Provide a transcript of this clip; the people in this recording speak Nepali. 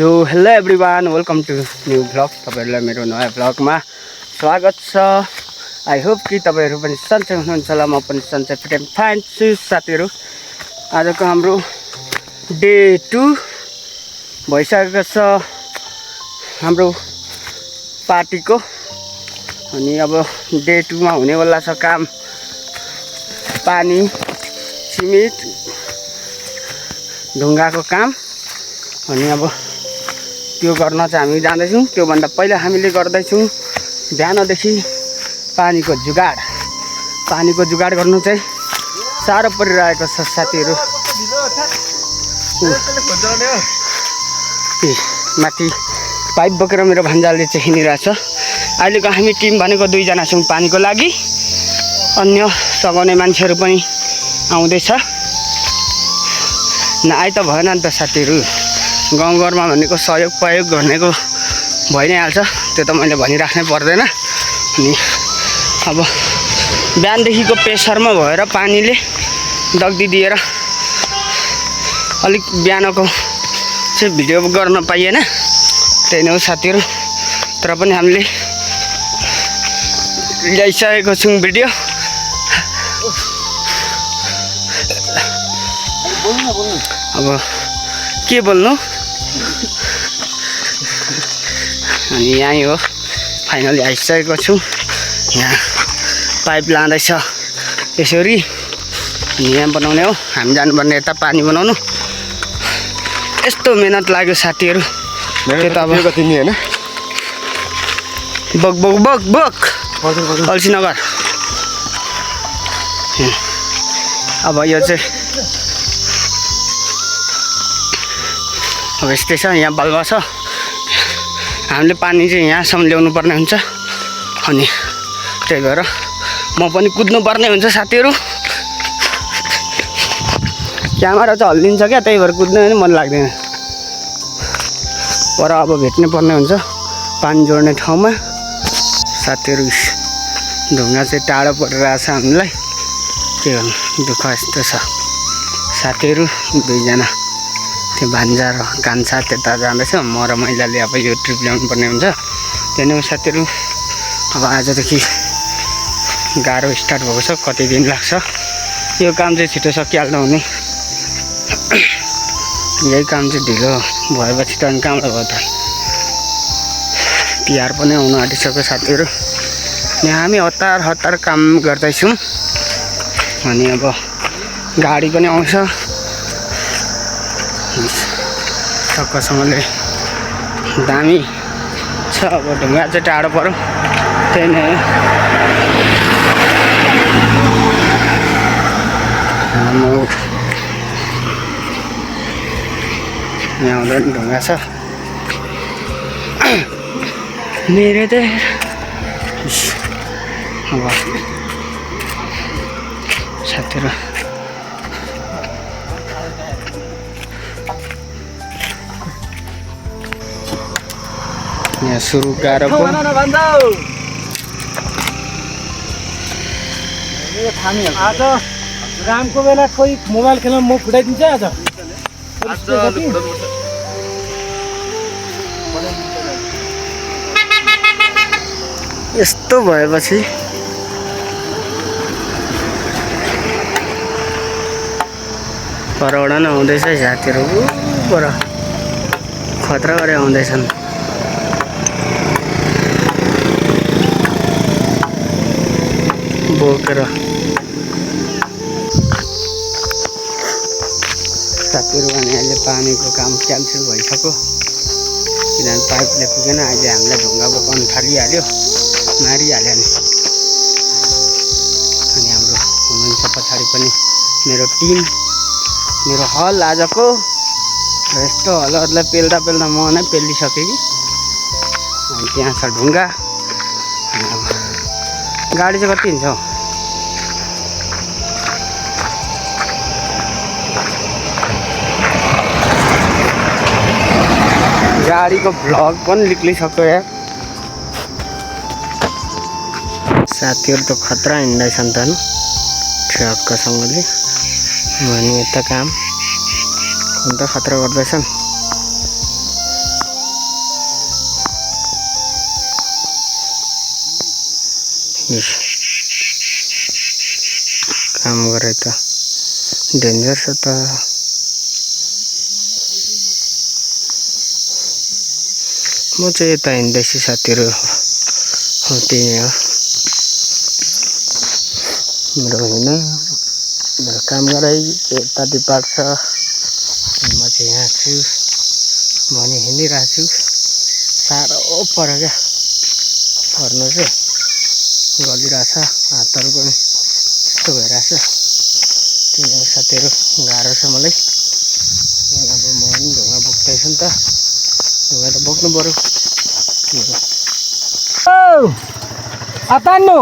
So hello everyone, welcome to new vlog. तपाईहरुलाई मेरो नयाँ भ्लगमा स्वागत छ। आई होप कि तपाईहरु पनि सन्चै हुनुहुन्छ होला। म पनि सन्चै फिट एन्ड फाइन छु। साथीहरु, आजको हाम्रो डे 2 भइसकेको छ हाम्रो पार्टीको। अनि अब डे 2 मा हुनेवाला छ काम, पानी सिमेन्ट ढुङ्गाको काम। अनि अब त्यो गर्न चाहिँ हामी जाँदैछौँ। त्यो भन्दा पहिला हामीले गर्दैछौँ बिहानदेखि पानीको जुगाड गर्नु चाहिँ साह्रो परिरहेको छ साथीहरु। माथि पाइप बोकेर मेरो भान्जाले चाहिँ हिँडिरहेछ। अहिलेको हामी टिम भनेको 2 जना छौँ पानीको लागि। अन्य सघाउने मान्छेहरू पनि आउँदैछ। नआइ त भएन नि त साथीहरु। गाउँघरमा भनेको सहयोग भनेको भइ नै हाल्छ। त्यो त मैले भनिराख्नै पर्दैन। अनि अब बिहानदेखिको प्रेसरमा भएर पानीले दग्दी दिएर अलिक बिहानको चाहिँ भिडियो गर्न पाइएन। त्यही नै हो साथीहरु। तर पनि हामीले ल्याइसकेको छौँ भिडियो। अब के बोल्नु। अनि यहीँ हो, फाइनली आइसकेको छु। यहाँ पाइप लाँदैछ यसरी। अनि यहाँ बनाउने हो, हामी जानुपर्ने यता पानी बनाउनु। यस्तो मेहनत लाग्यो साथीहरु। त्यो त अब तिमी हैन, बक बक बक बक अल्छी नगर। अब यो चाहिँ अब यस्तै छ। यहाँ बालुवा छ, हामीले पानी चाहिँ यहाँसम्म ल्याउनु पर्ने हुन्छ। अनि त्यही भएर म पनि कुद्नु पर्ने हुन्छ साथीहरु। क्यामेरा चाहिँ हल्लिन्छ क्या, त्यही भएर कुद्नु पनि मन लाग्दैन। पर अब भेट्नै पर्ने हुन्छ पानी जोड्ने ठाउँमा साथीहरु। ढुङ्गा चाहिँ टाढो परिरहेछ हामीलाई। के गर्नु, दुःख यस्तो छ साथीहरु। 2 जना त्यो भान्जा र कान्छा त्यता जाँदैछ। म र महिलाले अब यो ट्रिप ल्याउनु पर्ने हुन्छ। त्यही नै हो साथीहरु। अब आजदेखि गाह्रो स्टार्ट भएको छ। कति दिन लाग्छ यो काम चाहिँ, छिटो सकिहाल्नु हुने। यही काम चाहिँ ढिलो भएपछि त अनि कहाँबाट भयो त। तिहार पनि आउनु आँटिसक्यो साथीहरु। यहाँ हामी हतार काम गर्दैछौँ। अनि अब गाडी पनि आउँछ टक्कसँगले। दामी छ। अब ढुङ्गा चाहिँ टाढो पर्यो, त्यही नै हो। यहाँ आउँदा पनि ढुङ्गा छ मेरो त। अब साथीहरु यहाँ सुरु गाह्रो पो। आज रामको बेला कोही मोबाइल खेल्न म फुटाइदिन्छ। आज यस्तो भएपछि परबाट नै आउँदैछ साथीहरु। पर खतरा गरे आउँदैछन्। बोकेर साथीहरु। भने अहिले पानीको काम क्यान्सल भइसक्यो, किनभने पाइपले पुगेन। अहिले हामीलाई ढुङ्गा बोकाउनु थालिहाल्यो, मारिहाल्यो नि। अनि हाम्रो हुनुहुन्छ पछाडि पनि मेरो टिम, मेरो हल आजको। र यस्तो हलहरूलाई पेल्दा म नै पेलिसकेँ कि। अनि त्यहाँ छ ढुङ्गा। गाडी चाहिँ कति हुन्छ हौ? गाडीको भ्लग पनि निक्लिसक्यो यार। साथीहरु त खतरा हिँड्दैछन् त नि ट्रकसँगले। भने यता काम अन्त खतरा गर्दैछन्। काम गरे त डेन्जर छ त म चाहिँ यता हिँड्दैछु साथीहरू हो त्यही हो मेरो हिँड्ने मेरो काम गराइ यताति पार्छ म चाहिँ यहाँ छु म नि हिँडिरहेको छु साह्रो पर्यो क्या पर्नु चाहिँ गलिरहेछ हातहरू पनि यस्तो भइरहेछ त्यही हो साथीहरू गाह्रो छ मलाई अब म पनि ढुङ्गा बोक्दैछु नि त ढुङ्गा त बोक्नु पर्यो तान्नु